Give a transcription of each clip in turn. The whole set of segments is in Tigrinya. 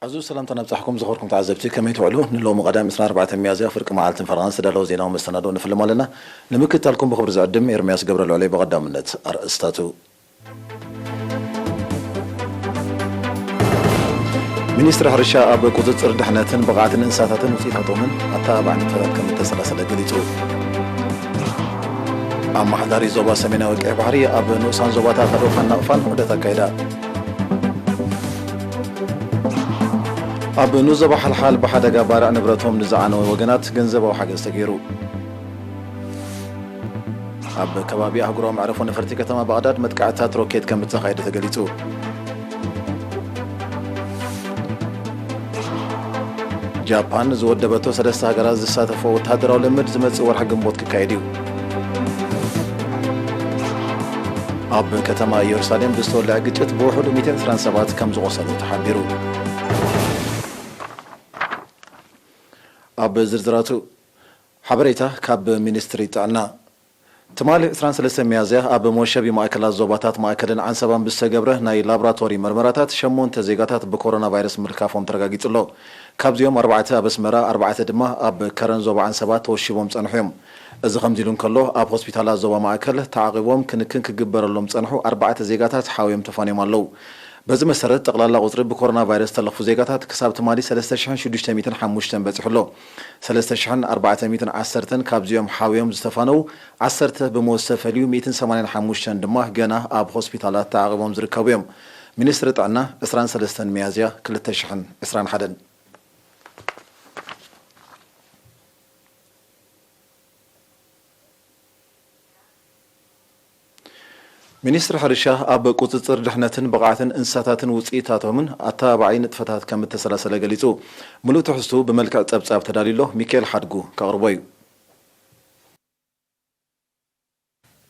ኣዝዩ ሰላምታ ነብጻሕኩም ዝኸበርኩም ተዓዘብቲ፣ ከመይ ትውዕሉ? ንሎሚ ቀዳም ዕስራን ኣርባዕተን ሚያዝያ ፍርቂ መዓልትን ፈረቓን ዝተዳለወ ዜናዊ መሰናዶ ንፍልም ኣለና። ንምክትታልኩም ብኽብሪ ዝዕድም ኤርምያስ ገብረልዑል በቐዳምነት ኣርእስታቱ። ሚኒስትሪ ሕርሻ ኣብ ቁጽጽር ድሕነትን ብቕዓትን እንስሳታትን ውጽኢታቶምን ኣተባባዕን ንጥፈታት ከም እተሰላሰለ ገሊጹ። ኣመሓዳሪ ዞባ ሰሜናዊ ቀይሕ ባሕሪ ኣብ ንኡሳን ዞባታት ኣዶፋን ናቕፋን ዑደት ኣካይዳ። ኣብ ንኡስ ዞባ ሓልሓል ብሓደጋ ባርዕ ንብረቶም ንዝዓነወ ወገናት ገንዘባዊ ሓገዝ ተገይሩ። ኣብ ከባቢ ኣህጉራዊ መዕረፎ ነፈርቲ ከተማ ባቕዳድ መጥቃዕትታት ሮኬት ከም እተኻየደ ተገሊጹ። ጃፓን ዝወደበቶ ሰለስተ ሃገራት ዝሳተፎ ወተሃደራዊ ልምምድ ዝመጽእ ወርሒ ግንቦት ክካየድ እዩ። ኣብ ከተማ ኢየሩሳሌም ብዝተወልዐ ግጭት ብውሕዱ ሚእትን ዕስራን ሰባት ከም ዝቖሰሉ ተሓቢሩ። ኣብ ዝርዝራቱ ሓበሬታ ካብ ሚኒስትሪ ጥዕና። ትማሊ ዕስራን ሰለስተን ሚያዝያ ኣብ መወሸቢ ማእከላት ዞባታት ማእከልን ዓንሰባን ብዝተገብረ ናይ ላብራቶሪ መርመራታት ሸሞንተ ዜጋታት ብኮሮና ቫይረስ ምልካፎም ተረጋጊጹ ኣሎ። ካብዚኦም ኣርባዕተ ኣብ ኣስመራ፣ ኣርባዕተ ድማ ኣብ ከረን ዞባ ዓንሰባ ተወሺቦም ጸንሑ እዮም። እዚ ከምዚ ኢሉ እንከሎ፣ ኣብ ሆስፒታላት ዞባ ማእከል ተዓቒቦም ክንክን ክግበረሎም ጸንሑ ኣርባዕተ ዜጋታት ሓውዮም ተፋንዮም ኣለዉ። በዚ መሰረት፣ ጠቕላላ ቁጽሪ ብኮሮና ቫይረስ ዝተለኽፉ ዜጋታት ክሳብ ትማሊ ሰለስተ ሽሕን ሽዱሽተ ሚእትን ሓሙሽተን በጺሑ ኣሎ። ሰለስተ ሽሕን ኣርባዕተ ሚእትን ዓሰርተን ካብዚኦም ሓውዮም ዝተፋነዉ፣ ዓሰርተ ብመወሰ ፈልዩ፣ ሚእትን ሰማንያን ሓሙሽተን ድማ ገና ኣብ ሆስፒታላት ተዓቒቦም ዝርከቡ እዮም። ሚኒስትሪ ጥዕና፣ ዕስራን ሰለስተን ሚያዝያ ክልተ ሽሕን ዕስራን ሓደን። ሚኒስትሪ ሕርሻ ኣብ ቁጽጽር ድሕነትን ብቕዓትን እንስሳታትን ውጽኢታቶምን ኣተባባዒ ንጥፈታት ከም እተሰላሰለ ገሊጹ። ምሉእ ትሕዝቱ ብመልክዕ ጸብጻብ ተዳልዩ ኣሎ። ሚካኤል ሓድጉ ከቕርቦ እዩ።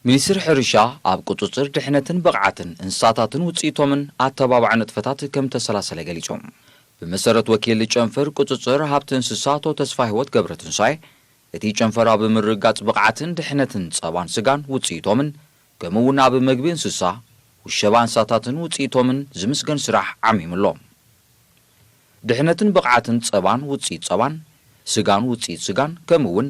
ሚኒስትሪ ሕርሻ ኣብ ቁጽጽር ድሕነትን ብቕዓትን እንስሳታትን ውጽኢቶምን ኣተባባዒ ንጥፈታት ከም እተሰላሰለ ገሊጹ። ብመሰረት ወኪል ጨንፈር ቁጽጽር ሃብቲ እንስሳ ኣቶ ተስፋ ህይወት ገብረትንሳኤ፣ እቲ ጨንፈር ኣብ ምርግጋጽ ብቕዓትን ድሕነትን ጸባን ስጋን ውጽኢቶምን፣ ከምኡ እውን ኣብ መግቢ እንስሳ፣ ውሸባ እንስሳታትን ውጽኢቶምን ዝምስገን ስራሕ ዓሚሙ ኣሎ። ድሕነትን ብቕዓትን ጸባን ውጽኢት ጸባን፣ ስጋን ውጽኢት ስጋን፣ ከምኡ እውን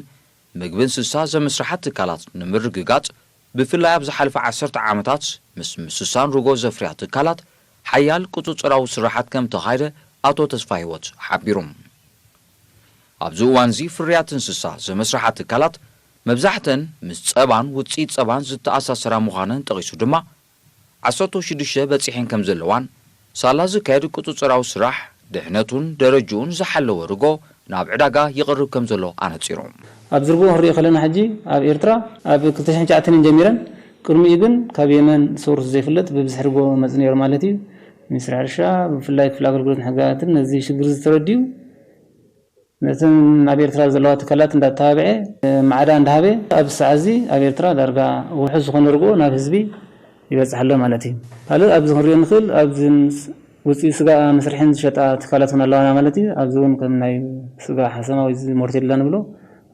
ምግቢ እንስሳ ዘመስርሓ ትካላት ንምርግጋጽ፣ ብፍላይ ኣብ ዝሓለፈ ዓሰርተ ዓመታት ምስ ምስሳን ርጎ ዘፍርያ ትካላት ሓያል ቁጽጽራዊ ስራሓት ከም ተኻየደ ኣቶ ተስፋ ህይወት ሓቢሩ። ኣብዚ እዋንዚ ፍርያት እንስሳ ዘመስርሓ ትካላት መብዛሕተን ምስ ጸባን ውጽኢት ጸባን ዝተኣሳሰራ ምዃነን ጠቒሱ ድማ፣ ዓሰርተ ሽዱሽተ በጺሐን ከም ዘለዋን፣ ሳላ ዝካየድ ቁጽጽራዊ ስራሕ ድሕነቱን ደረጅኡን ዝሓለወ ርጎ ናብ ዕዳጋ ይቐርብ ከም ዘሎ ኣነጺሩ። ኣብዚ ርጎ ክንሪኦ ከለና፣ ሕጂ ኣብ ኤርትራ ኣብ ክልተ ሽሕን ትሽዓተን ጀሚረን፣ ቅድሚኡ ግን ካብ የመን ሶርስ ዘይፍለጥ ብብዝሒ ርጎ መጽእ ነይሩ ማለት እዩ። ሚኒስትሪ ሕርሻ፣ ብፍላይ ክፍሊ ኣገልግሎት ሕግጋትን ነዚ ሽግር ዝተረድዩ፣ ነተን ኣብ ኤርትራ ዘለዋ ትካላት እንዳተባብዐ፣ ማዕዳ እንዳሃበ፣ ኣብዚ ሰዓት እዚ ኣብ ኤርትራ ዳርጋ ውሑስ ዝኾነ ርግኦ ናብ ህዝቢ ይበጽሕ ኣሎ ማለት እዩ። ካልእ ኣብዚ ክንሪኦ ንኽእል፣ ኣብዚ ምስ-፣ ውፅኢት ስጋ መስርሕን ዝሸጣ ትካላት እውን ኣለዋና ማለት እዩ። ኣብዚ እውን ከም ናይ ስጋ ሓሰማ ወይ እዚ ሞርቴላ ንብሎ፣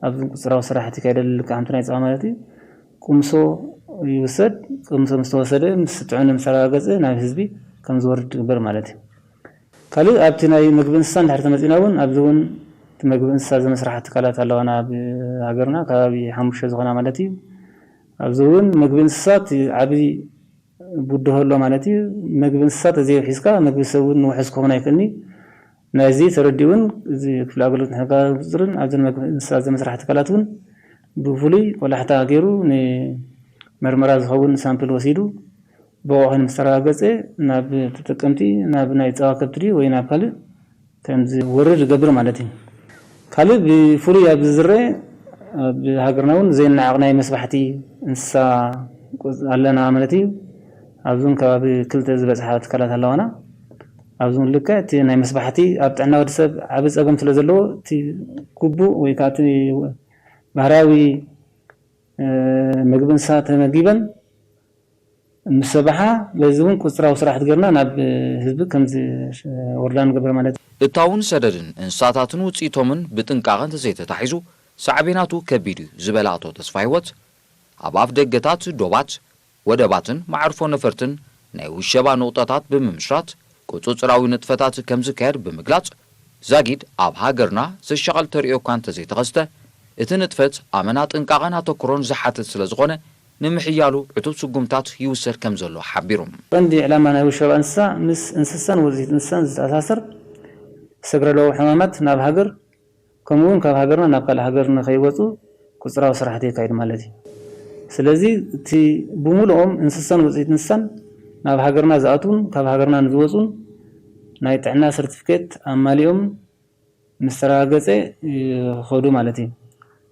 ኣብዚ ቁፅራዊ ስራሕቲ ይካየደሉ፣ ልክዕ ከምቲ ናይ ፀባ ማለት እዩ። ቁምሶ ይውሰድ። ቁምሶ ምስ ተወሰደ፣ ምስ ጥዕኑ ምስ ተረጋገፀ፣ ናብ ህዝቢ ከም ዝወርድ ይግበር ማለት እዩ። ካልእ ኣብቲ ናይ ምግቢ እንስሳ እንድሕር ተመጺና እውን፣ ኣብዚ እውን እቲ ምግቢ እንስሳ ዘመስርሓ ትካላት ኣለዋና ኣብ ሃገርና፣ ከባቢ ሓሙሽተ ዝኾና ማለት እዩ። ኣብዚ እውን ምግቢ እንስሳ እቲ ዓቢ ብድሆ ኣሎ ማለት እዩ። ምግቢ እንስሳ ተዘይውሒዝካ ምግቢ ሰብ እውን ንውሑስ ክኸውን ኣይክእልኒ። ናይዚ ተረዲኡ እውን እዚ ክፍሊ ኣገልግሎት ሕጋዊ ቁፅፅርን ኣብዚ ምግቢ እንስሳ ዘመስርሓ ትካላት እውን ብፍሉይ ቆላሕታ ገይሩ ንመርመራ ዝኸውን ሳምፕል ወሲዱ ብቑዕ ኮይኑ ምስ ተረጋገጸ፣ ናብ ተጠቀምቲ፣ ናብ ናይ ጸባ ከብቲ ድዩ ወይ ናብ ካልእ ከም ዝወርድ ይገብር ማለት እዩ። ካልእ ብፍሉይ ኣብዚ ዝረአ፣ ኣብ ሃገርና እውን ዘይነዓቕ ናይ መስባሕቲ እንስሳ ኣለና ማለት እዩ። ኣብዚ እውን ከባቢ ክልተ ዝበጽሓ ትካላት ኣለዋና። ኣብዚ እውን ልክዕ እቲ ናይ መስባሕቲ ኣብ ጥዕና ወዲ ሰብ ዓቢ ጸገም ስለ ዘለዎ፣ እቲ ግቡእ ወይ ከዓ እቲ ባህርያዊ፣ እ፣ ምግቢ እንስሳ ተመጊበን ምስ ሰብሓ፣ በዚ እውን ቁጽራዊ ስራሕቲ ጌርና ናብ ህዝቢ ከም ዝወርዳ ንገብር ማለት እዩ። እታውን ሰደድን እንስሳታትን ውጽኢቶምን ብጥንቃቐ እንተዘይተታሒዙ፣ ሳዕቤናቱ ከቢድ እዩ ዝበለ ኣቶ ተስፋ ህይወት፣ ኣብ ኣፍ ደገታት ዶባት፣ ወደባትን መዓርፎ ነፈርትን ናይ ውሸባ ንቑጣታት ብምምስራት፣ ቁጽጽራዊ ንጥፈታት ከም ዝካየድ ብምግላጽ፣ ዛጊድ ኣብ ሃገርና ዘሻቐል ተርእዮ እኳ እንተዘይተኸስተ፣ እቲ ንጥፈት ኣመና ጥንቃቐን ኣተኩሮን ዝሓትት ስለ ዝኾነ፣ ንምሕያሉ ዕቱብ ስጉምታት ይውሰድ ከም ዘሎ ሓቢሩ። ቀንዲ ዕላማ ናይ ውሸባ እንስሳ ምስ እንስሳን ውፅኢት እንስሳን ዝተኣሳሰር ሰግረ ለዋዊ ሕማማት ናብ ሃገር፣ ከምኡ እውን ካብ ሃገርና ናብ ካልእ ሃገር ንኸይወፁ ቁፅራዊ ስራሕቲ የካይድ ማለት እዩ። ስለዚ እቲ ብምሉኦም እንስሳን ውፅኢት እንስሳን ናብ ሃገርና ዝኣትዉን ካብ ሃገርና ንዝወፁን ናይ ጥዕና ሰርቲፊኬት ኣማሊኦም ምስ ተረጋገፀ ይኸዱ ማለት እዩ።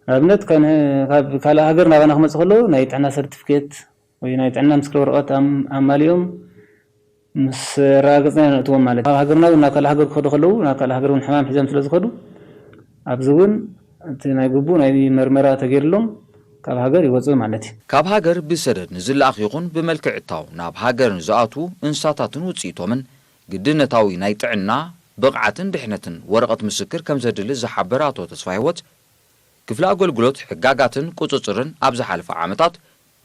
ንኣብነት ከን-፣ ካብ ካልእ ሃገር ናባና ክመፁ ከለዉ ናይ ጥዕና ሰርቲፊኬት ወይ ናይ ጥዕና ምስክር ወረቐት ኣም-፣ ኣማሊኦም ምስ ኣረጋገፅና ነእትዎም ማለት እዩ። ካብ ሃገርና እውን ናብ ካልእ ሃገር ክኸዱ ከለዉ ናብ ካልእ ሃገር እውን ሕማም ሒዞም ስለ ዝኸዱ ኣብዚ እውን እቲ ናይ ግቡእ ናይ መርመራ ተገይርሎም ካብ ሃገር ይወፅኡ ማለት እዩ። ካብ ሃገር ብሰደድ ንዝለኣኽ ይኹን ብመልክዕ እታው ናብ ሃገር ንዝኣትዉ እንስሳታትን ውፅኢቶምን ግድነታዊ ናይ ጥዕና ብቕዓትን ድሕነትን ወረቐት ምስክር ከም ዘድሊ ዝሓበረ ኣቶ ተስፋ ህይወት፣ ክፍሊ ኣገልግሎት ሕጋጋትን ቁጽጽርን ኣብ ዝሓለፈ ዓመታት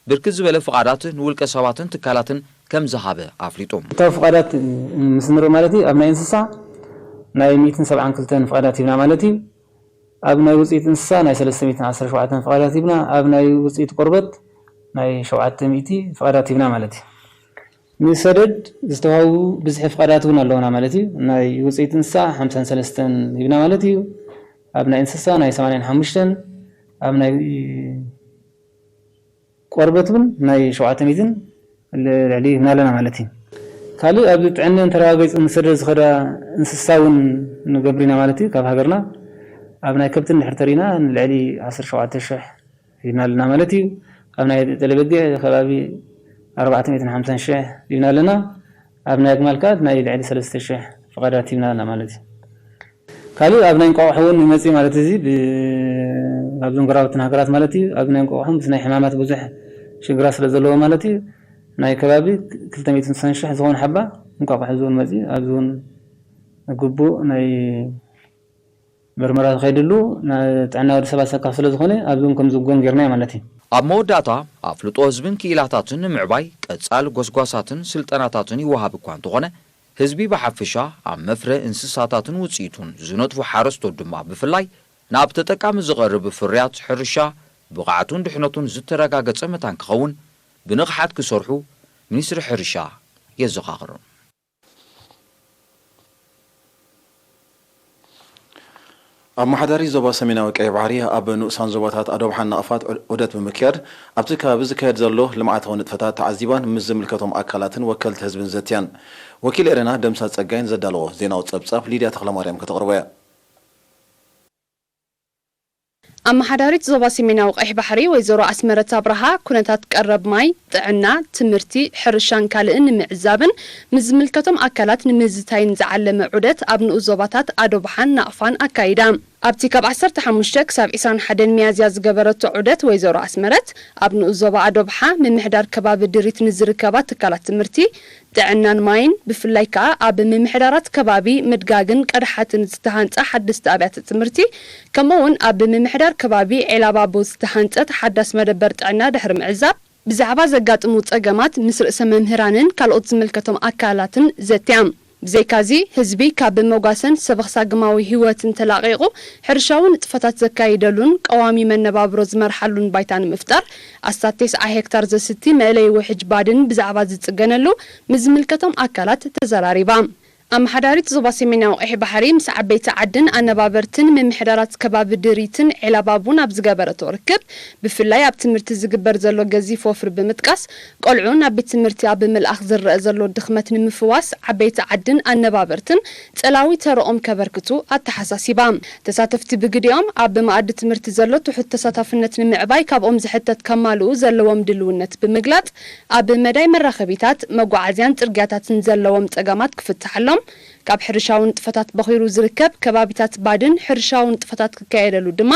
ብርክት ዝበለ ፍቓዳት ንውልቀ ሰባትን ትካላትን ከም ዝሃበ ኣፍሊጡ። እታው ፍቓዳት ምስ ንርኢ ማለት እዩ፣ ኣብ ናይ እንስሳ ናይ ሚእትን ሰብዓን ክልተን ፍቓዳት ሂብና ማለት እዩ። ኣብ ናይ ውፅኢት እንስሳ ናይ ሰለስተ ሚእትን ዓሰርተ ሸውዓተን ፍቓዳት ሂብና፣ ኣብ ናይ ውፅኢት ቆርበት ናይ ሸውዓተ ሚእቲ ፍቓዳት ሂብና ማለት እዩ። ንሰደድ ዝተዋህቡ ብዝሒ ፍቓዳት እውን ኣለውና ማለት እዩ። ናይ ውፅኢት እንስሳ ሓምሳን ሰለስተን ሂብና ማለት እዩ። ኣብ ናይ እንስሳ ናይ ሰማንያን ሓሙሽተን፣ ኣብ ናይ ቆርበት እውን ናይ ሸውዓተ ሚእትን ልዕሊ ሂብና ኣለና ማለት እዩ። ካልእ ኣብ ጥዕነን ተረጋጊጹ ንሰደድ ዝኸዳ እንስሳ እውን ንገብር ኢና ማለት እዩ። ካብ ሃገርና ኣብ ናይ ከብቲ እንድሕር ተሪእና ንልዕሊ ዓሰርተ ሸውዓተ ሽሕ ሂብና ኣለና ማለት እዩ። ኣብ ናይ ጤለ በጊዕ ከባቢ ኣርባዕተ ሚእትን ሓምሳን ሽሕ ሂብና ኣለና። ኣብ ናይ ኣግማል ከኣ ናይ ልዕሊ ሰለስተ ሽሕ ፍቓዳት ሂብና ኣለና ማለት እዩ። ካልእ ኣብ ናይ እንቋቑሖ እውን ይመጽእ ማለት እዚ ብ-፣ ካብዞም ጎረባብትና ሃገራት ማለት እዩ። ኣብ ናይ እንቋቑሖ ምስ ናይ ሕማማት ብዙሕ ሽግራት ስለ ዘለዎ ማለት እዩ። ናይ ከባቢ ክልተ ሚእትን ስሳን ሽሕ ዝኾነ ሓባ እንቋቑሖ እዚ እውን መጽኡ ኣብዚ እውን ግቡእ ናይ መርመራ ዝኸይድሉ ና-፣ ጥዕና ወዲ ሰባት ዘሳክፍ ስለ ዝኾነ ኣብዚ እውን ከም ዝጎን ጌርናዮ ማለት እዩ። ኣብ መወዳእታ ኣፍልጦ ህዝብን ክኢላታትን ንምዕባይ ቀጻል ጎስጓሳትን ስልጠናታትን ይወሃብ እኳ እንተኾነ፣ ህዝቢ ብሓፈሻ ኣብ መፍረ እንስሳታትን ውጽኢቱን ዝነጥፉ ሓረስቶት ድማ ብፍላይ ናብ ተጠቃሚ ዝቐርብ ፍርያት ሕርሻ ብቕዓቱን ድሕነቱን ዝተረጋገጸ መታን ክኸውን ብንቕሓት ክሰርሑ ሚኒስትሪ ሕርሻ የዘኻኽር። ኣመሓዳሪ ዞባ ሰሜናዊ ቀይሕ ባሕሪ ኣብ ንኡሳን ዞባታት ኣዶብሓን ናቕፋት ዑ-፣ ዑደት ብምክያድ ኣብቲ ከባቢ ዝካየድ ዘሎ ልምዓታዊ ንጥፈታት ተዓዚባን ምስ ዝምልከቶም ኣካላትን ወከልቲ ህዝብን ዘትያን። ወኪል ኤረና ደምሳ ጸጋይን ዘዳለዎ ዜናዊ ጸብጻብ ሊድያ ተኽለማርያም ከተቕርቦ እያ። ኣመሓዳሪት ዞባ ሰሜናዊ ቀይሕ ባሕሪ ወይዘሮ ኣስመረት ኣብርሃ፣ ኩነታት ቀረብ ማይ፣ ጥዕና፣ ትምህርቲ፣ ሕርሻን ካልእን ንምዕዛብን ምስ ዝምልከቶም ኣካላት ንምዝታይን ዝዓለመ ዑደት ኣብ ንኡስ ዞባታት ኣዶብሓን ናቕፋን ኣካይዳ። ኣብቲ ካብ ዓሰርተ ሓሙሽተ ክሳብ ዕስራን ሓደን ሚያዝያ ዝገበረቶ ዑደት ወይዘሮ ኣስመረት፣ ኣብ ንኡስ ዞባ ኣዶብሓ ምምሕዳር ከባቢ ድሪት ንዝርከባ ትካላት ትምህርቲ፣ ጥዕናን ማይን፣ ብፍላይ ከኣ ኣብ ምምሕዳራት ከባቢ ምድጋግን ቀዳሓትን ዝተሃንጻ ሓደስቲ ኣብያተ ትምህርቲ፣ ከምኡ እውን ኣብ ምምሕዳር ከባቢ ዒላባቦ ዝተሃንጸት ሓዳስ መደበር ጥዕና ድሕሪ ምዕዛብ፣ ብዛዕባ ዘጋጥሙ ጸገማት ምስ ርእሰ መምህራንን ካልኦት ዝምልከቶም ኣካላትን ዘትያ። ብዘይካዚ፣ ህዝቢ ካብ መጓሰን ሰበኽ ሳግማዊ ህይወትን ተላቒቑ፣ ሕርሻዊ ንጥፈታት ዘካይደሉን ቀዋሚ መነባብሮ ዝመርሓሉን ባይታ ንምፍጣር፣ ኣስታት ተስዓ ሄክታር ዘስቲ መእለዪ ውሕጅ ባድን ብዛዕባ ዝጽገነሉ ምስ ዝምልከቶም ኣካላት ተዘራሪባ። ኣመሓዳሪት ዞባ ሰሜናዊ ቀይሕ ባሕሪ ምስ ዓበይቲ ዓድን ኣነባበርትን ምምሕዳራት ከባቢ ድሪትን ዒላባቡን ኣብ ዝገበረቶ ርክብ፣ ብፍላይ ኣብ ትምህርቲ ዝግበር ዘሎ ገዚፍ ወፍሪ ብምጥቃስ፣ ቆልዑ ናብ ቤት ትምህርቲ ኣብ ምልኣኽ ዝረአ ዘሎ ድኽመት ንምፍዋስ ዓበይቲ ዓድን ኣነባበርትን ጸላዊ ተረኦም ከበርክቱ ኣተሓሳሲባ። ተሳተፍቲ ብግዲኦም፣ ኣብ መኣዲ ትምህርቲ ዘሎ ትሑት ተሳታፍነት ንምዕባይ ካብኦም ዝሕተት ከማልኡ ዘለዎም ድልውነት ብምግላጽ፣ ኣብ መዳይ መራኸቢታት፣ መጓዓዝያን ጽርግያታትን ዘለዎም ጸገማት ክፍትሓሎም፣ ካብ ሕርሻዊ ንጥፈታት በኺሩ ዝርከብ ከባቢታት ባድን ሕርሻዊ ንጥፈታት ክካየደሉ ድማ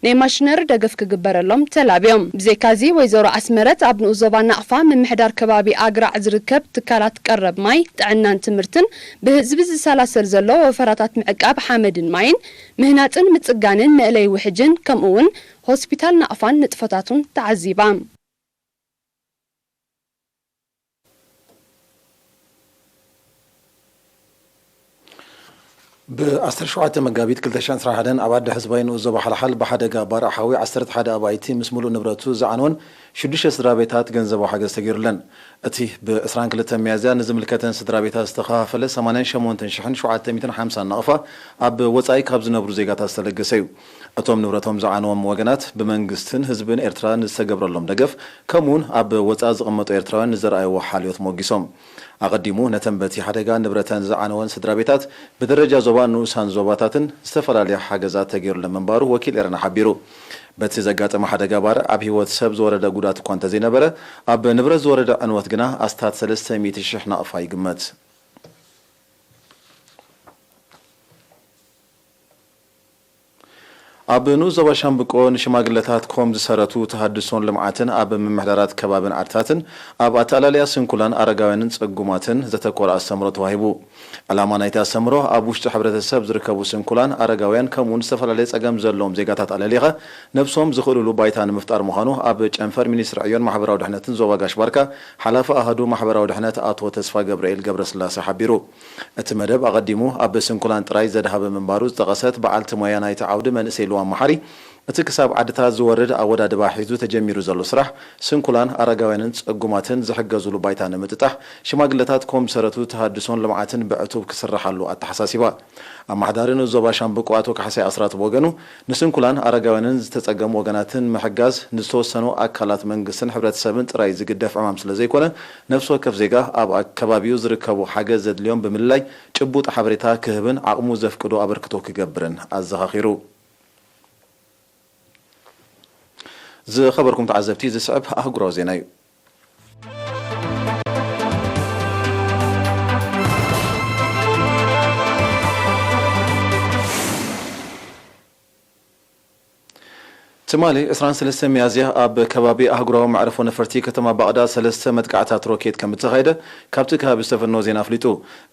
ናይ ማሽነሪ ደገፍ ክግበረሎም ተላብዮም። ብዘይካዚ፣ ወይዘሮ ኣስመረት ኣብ ንኡስ ዞባ ናቕፋ ምምሕዳር ከባቢ ኣግራዕ ዝርከብ ትካላት ቀረብ ማይ፣ ጥዕናን ትምህርትን ብህዝቢ ዝሰላሰል ዘሎ ወፈራታት ምዕቃብ ሓመድን ማይን፣ ምህናጽን ምጽጋንን መእለይ ውሕጅን፣ ከምኡ እውን ሆስፒታል ናቕፋን ንጥፈታቱን ተዓዚባ። ብ ዓሰርተ ሸውዓተ መጋቢት ክልተ ሽሕን ዕስራን ሓደን ኣብ ዓዲ ሕዝባይ ንኡስ ዞባ ሓልሓል ብሓደጋ ባርዕ ሓዊ ዓሰርተ ሓደ ኣባይቲ ምስ ምሉእ ንብረቱ ዝዓነወን ሽዱሽተ ስድራ ቤታት ገንዘባዊ ሓገዝ ተገይሩለን። እቲ ብ ዕስራን ክልተን ሚያዝያ ንዝምልከተን ስድራ ቤታት ዝተኸፋፈለ ሰማንያን ሸሞንተን ሽሕን ሸውዓተ ሚእትን ሓምሳን ናቕፋ ኣብ ወጻኢ ካብ ዝነብሩ ዜጋታት ዝተለገሰ እዩ። እቶም ንብረቶም ዝዓነዎም ወገናት ብመንግስትን ህዝብን ኤርትራ ንዝተገብረሎም ደገፍ ከምኡውን ኣብ ወጻኢ ዝቕመጡ ኤርትራውያን ንዘርኣይዎ ሓልዮት ሞጊሶም። ኣቐዲሙ ነተን በቲ ሓደጋ ንብረተን ዝዓነወን ስድራ ቤታት ብደረጃ ዞባ ንኡሳን ዞባታትን ዝተፈላለየ ሓገዛት ተገይሩለን ምንባሩ ወኪል ኤረና ሓቢሩ። በቲ ዘጋጠመ ሓደጋ ባርዕ ኣብ ህይወት ሰብ ዝወረደ ጉዳት እኳ እንተዘይነበረ፣ ኣብ ንብረት ዝወረደ ዕንወት ግና ኣስታት ሰለስተ ሚእቲ ሽሕ ናቕፋ ይግመት። ኣብ ንኡስ ዞባ ሻምብቆ ንሽማግለታት ኮም ዝሰረቱ ተሃድሶን ልምዓትን ኣብ ምምሕዳራት ከባብን ዓድታትን ኣብ ኣተኣላልያ ስንኩላን ኣረጋውያንን ጽጉማትን ዘተኮረ ኣስተምሮ ተዋሂቡ። ዕላማ ናይቲ ኣስተምሮ ኣብ ውሽጢ ሕብረተሰብ ዝርከቡ ስንኩላን ኣረጋውያን ከምኡውን ዝተፈላለየ ጸገም ዘለዎም ዜጋታት ኣለሊኻ ነብሶም ዝኽእልሉ ባይታ ንምፍጣር ምዃኑ ኣብ ጨንፈር ሚኒስትሪ ዕዮን ማሕበራዊ ድሕነትን ዞባ ጋሽ ባርካ ሓላፊ ኣሃዱ ማሕበራዊ ድሕነት ኣቶ ተስፋ ገብርኤል ገብረስላሴ ሓቢሩ። እቲ መደብ ኣቐዲሙ ኣብ ስንኩላን ጥራይ ዘድሃበ ምንባሩ ዝጠቐሰት በዓልቲ ሞያ ናይቲ ዓውዲ መንእሰይ ልዋም መሓሪ፣ እቲ ክሳብ ዓድታት ዝወርድ ኣወዳድባ ሒዙ ተጀሚሩ ዘሎ ስራሕ ስንኩላን ኣረጋውያንን ጽጉማትን ዝሕገዙሉ ባይታ ንምጥጣሕ ሽማግለታት ኮም ዝሰረቱ ተሃድሶን ልምዓትን ብዕቱብ ክስርሓሉ ኣተሓሳሲባ። ኣመሓዳሪ ንኡስ ዞባ ሻምብቆ ኣቶ ካሕሳይ ኣስራት ብወገኑ፣ ንስንኩላን ኣረጋውያንን ዝተጸገሙ ወገናትን ምሕጋዝ ንዝተወሰኑ ኣካላት መንግስትን ሕብረተሰብን ጥራይ ዝግደፍ ዕማም ስለ ዘይኮነ፣ ነፍሲ ወከፍ ዜጋ ኣብ ኣከባቢኡ ዝርከቡ ሓገዝ ዘድልዮም ብምልላይ ጭቡጥ ሓበሬታ ክህብን ዓቕሙ ዘፍቅዶ ኣበርክቶ ክገብርን ኣዘኻኺሩ። ዝኸበርኩም ተዓዘብቲ፣ ዝስዕብ ኣህጉራዊ ዜና እዩ። ትማሊ ዕስራን ሰለስተን ሚያዝያ ኣብ ከባቢ ኣህጉራዊ መዕርፎ ነፈርቲ ከተማ ባቕዳድ ሰለስተ መጥቃዕታት ሮኬት ከም እተኻየደ ካብቲ ከባቢ ዝተፈነወ ዜና ኣፍሊጡ።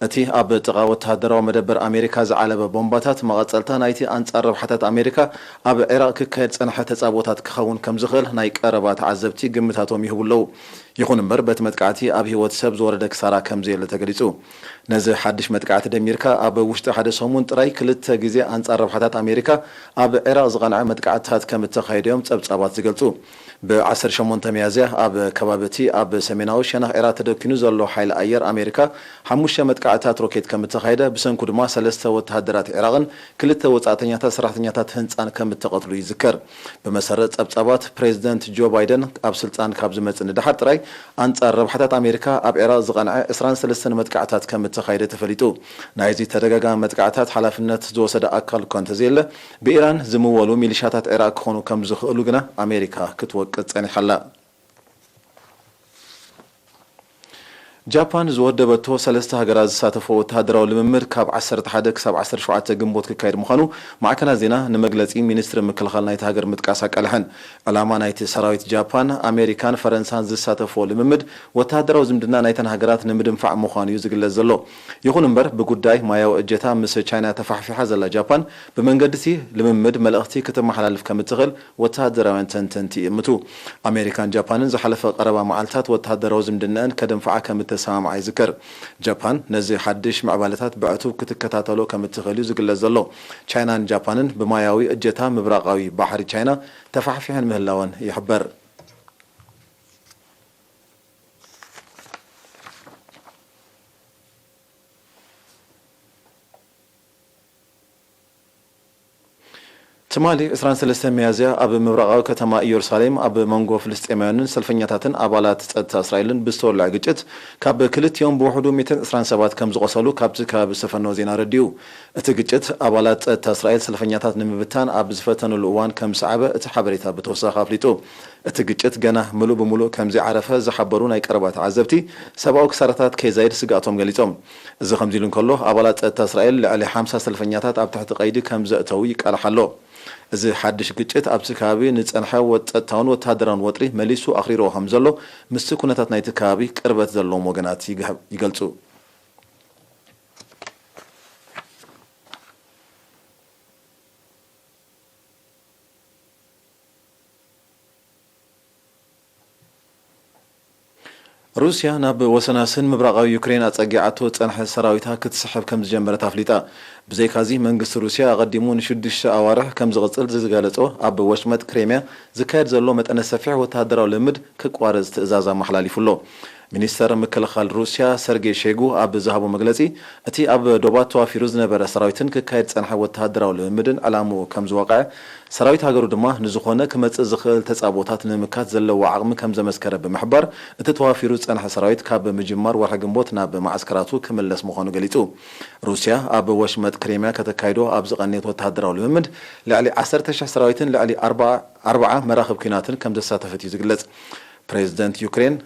እቲ ኣብ ጥቓ ወተሃደራዊ መደበር ኣሜሪካ ዝዓለበ ቦምባታት መቐጸልታ ናይቲ ኣንጻር ረብሓታት ኣሜሪካ ኣብ ዒራቕ ክካየድ ዝጸንሐ ተጻብኦታት ክኸውን ከም ዝኽእል ናይ ቀረባ ተዓዘብቲ ግምታቶም ይህቡ ኣለዉ። ይኹን እምበር በቲ መጥቃዕቲ ኣብ ህይወት ሰብ ዝወረደ ክሳራ ከም ዘየለ ተገሊጹ። ነዚ ሓድሽ መጥቃዕቲ ደሚርካ ኣብ ውሽጢ ሓደ ሰሙን ጥራይ ክልተ ግዜ ኣንጻር ረብሓታት ኣሜሪካ ኣብ ዒራቕ ዝቐንዐ መጥቃዕትታት ከም እተኻየደ እዮም ጸብጻባት ዝገልጹ። ብ ዓሰርተ ሸሞንተ ሚያዝያ ኣብ ከባቢ እቲ ኣብ ሰሜናዊ ሸነኽ ዒራቕ ተደኪኑ ዘሎ ሓይሊ ኣየር ኣሜሪካ ሓሙሽተ መጥቃዕትታት ሮኬት ከም እተኻየደ፣ ብሰንኩ ድማ ሰለስተ ወተሃደራት ዒራቕን ክልተ ወጻእተኛታት ሰራሕተኛታት ህንጻን ከም እተቐትሉ ይዝከር። ብመሰረት ጸብጻባት፣ ፕሬዚደንት ጆ ባይደን ኣብ ስልጣን ካብ ዝመጽእ ንደሓር ጥራይ ኣንጻር ረብሓታት ኣሜሪካ ኣብ ዒራቕ ዝቐንዐ ዕስራን ሰለስተን መጥቃዕታት ከም እተኻየደ ተፈሊጡ። ናይዚ ተደጋጋሚ መጥቃዕታት ሓላፍነት ዝወሰደ ኣካል እኳ እንተዘየለ፣ ብኢራን ዝምወሉ ሚሊሻታት ዒራቕ ክኾኑ ከም ዝኽእሉ ግና ኣሜሪካ ክትወቅስ ጸኒሓ ኣላ። ጃፓን ዝወደበቶ ሰለስተ ሃገራት ዝሳተፎ ወተሃደራዊ ልምምድ ካብ ዓሰርተ ሓደ ክሳብ ዓሰርተ ሸውዓተ ግንቦት ክካየድ ምዃኑ ማዕከናት ዜና ንመግለጺ ሚኒስትሪ ምክልኻል ናይቲ ሃገር ምጥቃስ ኣቃልሐን። ዕላማ ናይቲ ሰራዊት ጃፓን፣ ኣሜሪካን ፈረንሳን ዝሳተፍዎ ልምምድ ወተሃደራዊ ዝምድና ናይተን ሃገራት ንምድንፋዕ ምዃኑ እዩ ዝግለጽ ዘሎ። ይኹን እምበር ብጉዳይ ማያዊ እጀታ ምስ ቻይና ተፋሕፊሓ ዘላ ጃፓን ብመንገዲ እቲ ልምምድ መልእኽቲ ክትመሓላልፍ ከም እትኽእል ወተሃደራውያን ተንተንቲ ይእምቱ። ኣሜሪካን ጃፓንን ዝሓለፈ ቀረባ መዓልታት ወተሃደራዊ ዝምድናኣን ከደንፍዓ ከም እተሰማምዓ ይዝከር። ጃፓን ነዚ ሓድሽ ምዕባለታት ብዕቱብ ክትከታተሎ ከም እትኽእል እዩ ዝግለጽ ዘሎ። ቻይናን ጃፓንን ብማያዊ እጀታ ምብራቓዊ ባሕሪ ቻይና ተፋሕፊሐን ምህላወን ይሕበር። ትማሊ ዕስራን ሰለስተን ሚያዝያ ኣብ ምብራቓዊ ከተማ ኢየሩሳሌም ኣብ መንጎ ፍልስጤማውያንን ሰልፈኛታትን ኣባላት ጸጥታ እስራኤልን ብዝተወልዐ ግጭት ካብ ክልቲኦም ብውሕዱ ሚእትን ዕስራን ሰባት ከም ዝቖሰሉ ካብቲ ከባቢ ዝተፈነወ ዜና ኣረዲኡ። እቲ ግጭት ኣባላት ጸጥታ እስራኤል ሰልፈኛታት ንምብታን ኣብ ዝፈተኑሉ እዋን ከም ዝሰዓበ እቲ ሓበሬታ ብተወሳኺ ኣፍሊጡ። እቲ ግጭት ገና ምሉእ ብምሉእ ከም ዘይዓረፈ ዝሓበሩ ናይ ቀረባ ተዓዘብቲ፣ ሰብኣዊ ክሳራታት ከይዛይድ ስግኣቶም ገሊጾም። እዚ ከምዚ ኢሉ እንከሎ፣ ኣባላት ጸጥታ እስራኤል ልዕሊ ሓምሳ ሰልፈኛታት ኣብ ትሕቲ ቀይዲ ከም ዘእተዉ ይቃላሕ ኣሎ። እዚ ሓድሽ ግጭት ኣብቲ ከባቢ ንጸንሐ ወ-፣ ጸጥታውን ወተሃደራውን ወጥሪ መሊሱ ኣኽሪርዎ ከም ዘሎ፣ ምስቲ ኩነታት ናይቲ ከባቢ ቅርበት ዘለዎም ወገናት ይግህ-፣ ይገልጹ። ሩስያ ናብ ወሰናስን ምብራቓዊ ዩክሬን ኣጸጊዓቶ ዝጸንሐ ሰራዊታ ክትስሕብ ከም ዝጀመረት ኣፍሊጣ። ብዘይካዚ፣ መንግስቲ ሩስያ ኣቐዲሙ ንሽዱሽተ ኣዋርሕ ከም ዝቕጽል ዝገለጾ ኣብ ወሽመጥ ክሬምያ ዝካየድ ዘሎ መጠነ ሰፊሕ ወተሃደራዊ ልምምድ ክቋረጽ ትእዛዝ ኣመሓላሊፉ ኣሎ። ሚኒስተር ምክልኻል ሩስያ ሰርጌይ ሸይጉ ኣብ ዝሃቦ መግለጺ፣ እቲ ኣብ ዶባት ተዋፊሩ ዝነበረ ሰራዊትን ክካየድ ዝጸንሐ ወተሃደራዊ ልምምድን ዕላምኡ ከም ዝወቕዐ፣ ሰራዊት ሃገሩ ድማ ንዝኾነ ክመጽእ ዝኽእል ተጻብኦታት ንምምካት ዘለዎ ዓቕሚ ከም ዘመስከረ ብምሕባር፣ እቲ ተዋፊሩ ዝጸንሐ ሰራዊት ካብ ምጅማር ወርሒ ግንቦት ናብ መዓስከራቱ ክምለስ ምዃኑ ገሊጹ። ሩስያ ኣብ ወሽመጥ ክሬምያ ከተካይዶ ኣብ ዝቐነየት ወተሃደራዊ ልምምድ፣ ልዕሊ ዓሰርተ ሽሕ ሰራዊትን ልዕሊ ኣርብዓ መራኽብ ኲናትን ከም ዘሳተፈት እዩ ዝግለጽ። ፕሬዚደንት ዩክሬን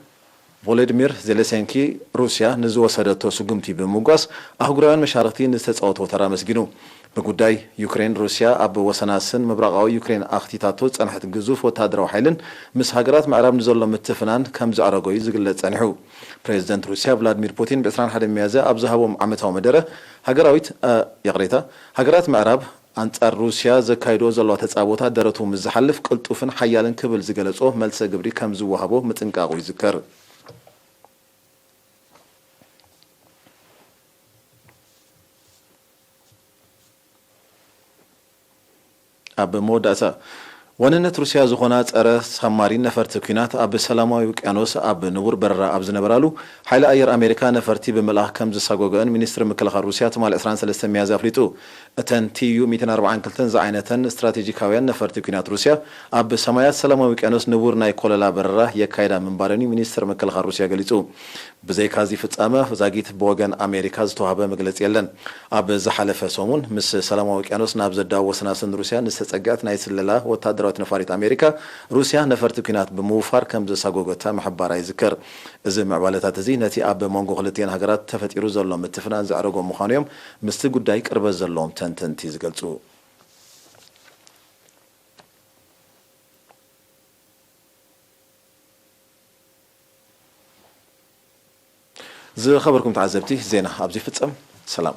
ቮሎዲሚር ዜሌንስኪ፣ ሩስያ ንዝወሰደቶ ስጉምቲ ብምውጋስ፣ ኣህጉራውያን መሻርኽቲ ንዝተጻወትዎ ተራ ኣመስጊኑ። ብጉዳይ ዩክሬን፣ ሩስያ ኣብ ወሰናስን ምብራቓዊ ዩክሬን ኣኽቲታቶ ዝጸንሐት ግዙፍ ወተሃደራዊ ሓይልን ምስ ሃገራት ምዕራብ ንዘሎ ምትፍናን ከም ዘዕረጎ እዩ ዝግለጽ ጸኒሑ። ፕሬዚደንት ሩስያ ቭላድሚር ፑቲን ብ ዕስራን ሓደን ሚያዝያ ኣብ ዝሃቦም ዓመታዊ መደረ፣ ሃገራዊት፣ እ፣ ይቕሬታ፣ ሃገራት ምዕራብ ኣንጻር ሩስያ ዘካይድኦ ዘለዋ ተጻብኦታት ደረቱ ምስ ዝሓልፍ ቅልጡፍን ሓያልን ክብል ዝገለጾ መልሰ ግብሪ ከም ዝወሃቦ ምጥንቃቑ ይዝከር። ኣብ መወዳእታ፣ ዋንነት ሩስያ ዝኾና ጸረ ሳብማሪን ነፈርቲ ኲናት ኣብ ሰላማዊ ውቅያኖስ ኣብ ንቡር በረራ ኣብ ዝነበራሉ፣ ሓይሊ ኣየር ኣሜሪካ ነፈርቲ ብምልኣኽ ከም ዘሳጎገአን ሚኒስትሪ ምክልኻል ሩስያ ትማሊ ዕስራን ሰለስተን ሚያዝያ ኣፍሊጡ። እተን ቲዩ ሚእትን ኣርባዓን ክልተን ዝዓይነተን ስትራቴጂካውያን ነፈርቲ ኲናት ሩስያ፣ ኣብ ሰማያት ሰላማዊ ውቅያኖስ ንቡር ናይ ኮለላ በረራ የካይዳ ምንባረን እዩ ሚኒስትሪ ምክልኻል ሩስያ ገሊጹ። ብዘይካዚ ፍጻመ ዛጊት ብወገን ኣሜሪካ ዝተዋህበ መግለጺ የለን። ኣብ ዝሓለፈ ሰሙን፣ ምስ ሰላማዊ ውቅያኖስ ናብ ዘዳወ ወሰናስን ሩስያ ንዝተጸግዐት ናይ ስለላ ወተሃደራዊት ነፋሪት ኣሜሪካ፣ ሩስያ ነፈርቲ ኲናት ብምውፋር ከም ዘሳጎገታ ምሕባራ ይዝከር። እዚ ምዕባለታት እዚ ነቲ ኣብ መንጎ ክልቲኤን ሃገራት ተፈጢሩ ዘሎ ምትፍናን ዘዕረጎ ምዃኑ እዮም ምስቲ ጉዳይ ቅርበት ዘለዎም ተንተንቲ ዝገልጹ። ዝኸበርኩም ተዓዘብቲ፣ ዜና ኣብዚ ይፍጸም። ሰላም።